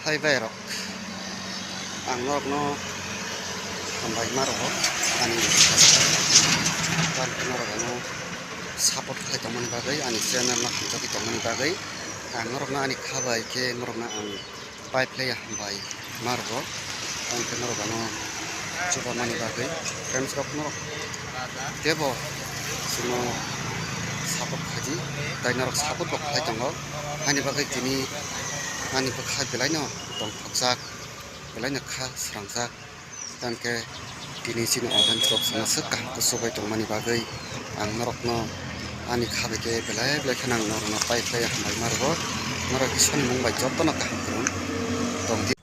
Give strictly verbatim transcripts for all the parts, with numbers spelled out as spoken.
Hai bai rok, ang norokno hambai ma rwo, ani norok ano support khlai tongmani bagwi, ani channel no hamjagwi tongmani bagwi. Ang norokno ani kha bai khe norokno ang pai phlai ya hambai ma rwo. Ang khe norok ano chuba mani bagwi, friends rok norok tebo chwngno support khaidi, tai norok support bo khlai tongo. Haini bagwi tini ani bwkha belai no tongthokjak, belai no kha srangjak. Tangkhe tini chini audience rok chwngno swk kaham kuchuk bai tongmani bagwi ang norokno ani kha bai khe belai belai kheno ang norokno pai phlai hambai ma rwo. Norok Iswrani mung bai jotono kaham kwrwng tongdi.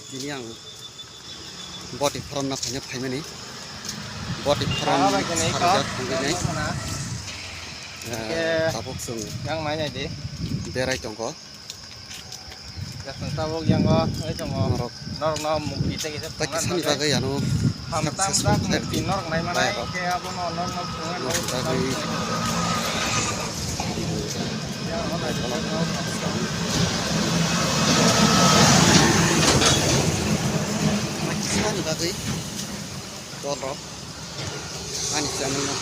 Tini ang boti phorom na phaina phaimani. Boti phorom sarjak thangwi nai. Eh, tabuk chwng yang nai nai di. Berai tongo. Jasung tabuk yang o, oi tongo. Norok. Norok no mukti tei kisa tei kisa ni bagwi ano. Hamtam jak mukti norok nai manai, khe abono norok no phunga norok bagwi. Ani channel no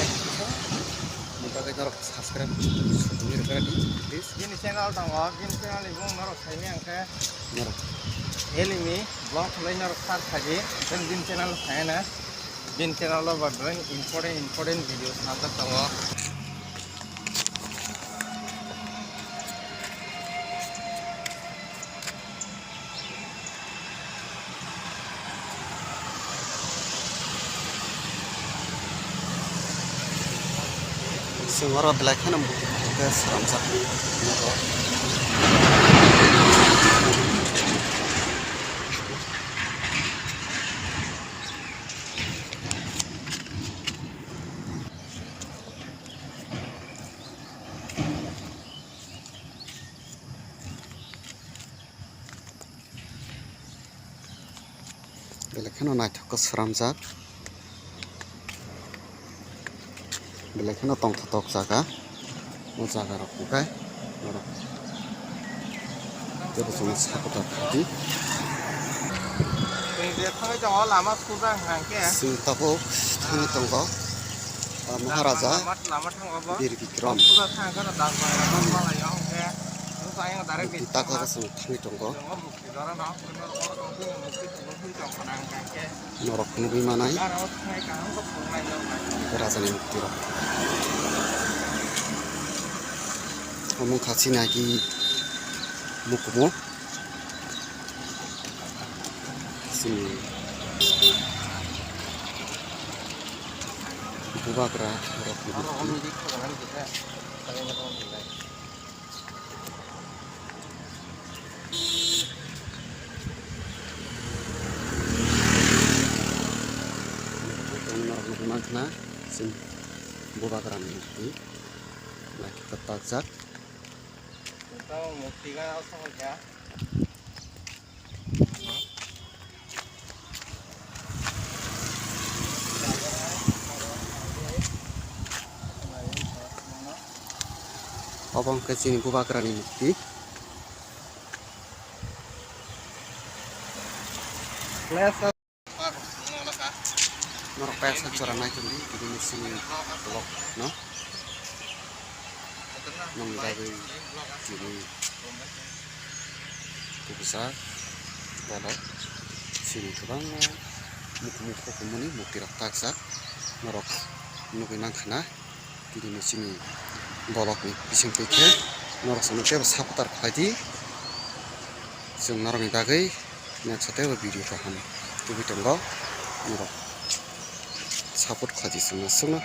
subscribe please. Bini channel tongo, bini channel ni bung norok saini ang khe. Norok. Elimi vlog khwlai norok search khaidi, then bini channel no saina. Bini channel o ba belai important important video snamjak tongo. Chwng oro belai kheno muitu khe swnamjaknai nogo. Belai kheno naithok khe swnamjak, belai kheno tongthok jaga, o jaga rok hwnkhe norok teibo chwngno support khaidi. Chwng je thangwi tongo lama suja hwnkhe. Chwng tabuk thangwi tongo, ah, Maharaja lama, lama thango bo. Bir Bikram. Suja thangkhe no Darbhanga rok malai o hwnkhe. Nwng to ayang direct. Twi taka chwng thangwi tongo. Norok nugwi manai rajani mukti rok. Omo wngkha chini agi mukumu. Chini bubagra rok. Norok nugwi mankha na chini bubagrani mukti naithok khe takjak. Obo hwnkhe chini bubagrani mukti. Norok kaya sak jora nai tongdi, tini chini vlog no. Nong bagwi tini kubujak borok chini kwbangma mukumu hukumuni mukti rok takjak norok nugwi mankha na. Tini chini bolok ni bising twi khe norok chwngno teibo supporter khlai di. Chwng norok ni bagwi next o teibo video kaham tubui tongo. Norok support khlai di chwngno, chwngno.